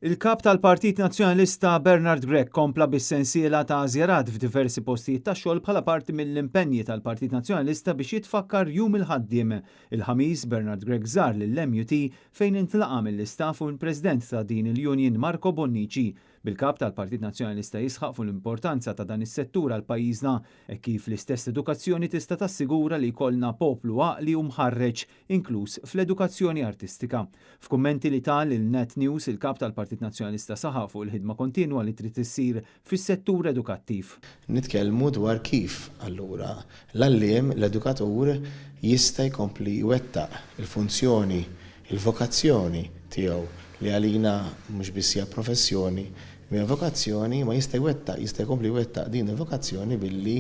Il-kap tal-Partit Nazzjonalista Bernard Grech kompla bis-sensiela ta' żjarat f'diversi postijiet ta' xogħol bħala parti mill-impenji tal-Partit Nazzjonalista biex jitfakkar Jum il-Ħaddiem. Il-Ħamis Bernard Grech żar lill-MUT fejn intlaqa' mill-istaff u l-President ta' din il-Union Marco Bonnici. Bil-kap tal-Partit Nazzjonalista jisħaq fuq l-importanza ta' dan is-settur għal pajjiżna e kif l-istess edukazzjoni tista' tassigura li jkollna poplu għaqli u mħarreġ, inkluż fl-edukazzjoni artistika. F'kummenti li ta lil Net News, il-kap tal-Partit Nazzjonalista saħaq fuq il-ħidma kontinwa li trid issir fis-settur edukattiv. Nitkellmu dwar kif allura l-għalliem, l-edukatur jista' jkompli jwettaq il-funzjoni, il-vokazzjoni tiegħu li għalina mhux biss hija professjoni, hija vokazzjoni, ma jista' jwettaq, jista' jkompli jwettaq din il-vokazzjoni billi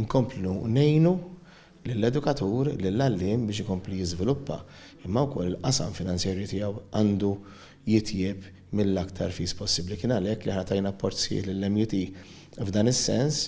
nkomplu ngħinu lill-edukatur, lill-għalliem biex ikompli jiżviluppa, imma wkoll il-qasam finanzjarju tiegħu għandu jitjieb mill-aktar fis possibbli. Kien għalhekk li aħna tajna appoġġ sħiħ lill-MUT f'dan is-sens,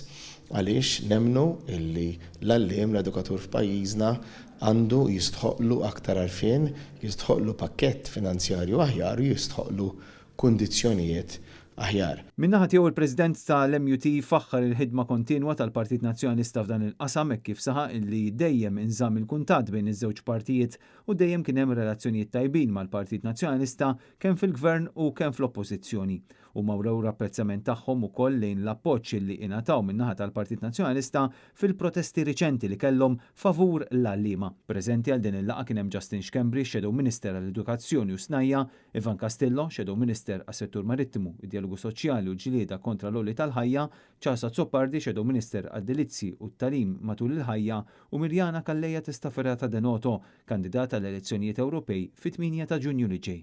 għaliex nemmnu illi l-għalliem, l-edukatur f'pajjiżna għandu jistħoqlu aktar għarfien, jistħoqlu pakkett finanzjarju aħjar u jistħoqlu kundizzjonijiet aħjar. Min-naħa tiegħu, il-President tal-MUT faħħar il-ħidma kontinwa tal-Partit Nazzjonalista f'dan il-qasam hekk kif saħaq illi dejjem inżamm il-kuntatt bejn iż-żewġ partijiet u dejjem kien hemm relazzjonijiet tajbin mal-Partit Nazzjonalista kemm fil-Gvern u kemm fl-Oppożizzjoni. Huma wrew l-apprezzament tagħhom ukoll lejn l-appoġġ li ingħataw min-naħa tal-Partit Nazzjonalista fil-protesti riċenti li kellhom favur l-għalliema. Preżenti għal din il-laqgħa kien hemm Justin Schembri, Shadow Minister għall-Edukazzjoni u Snajja', Ivan Castillo, Shadow Minister għas-Settur Marittimu, id-Djalogu Soċjali u l-Ġlieda kontra l-Għoli tal-Ħajja, Charles Azzopardi, Shadow Minister għad-Delizzji u t-Tagħlim matul il-Ħajja, u Miriana Calleja Testaferrata De Noto, kandidata għall-elezzjonijiet Ewropej fit-8 ta' Ġunju li ġej.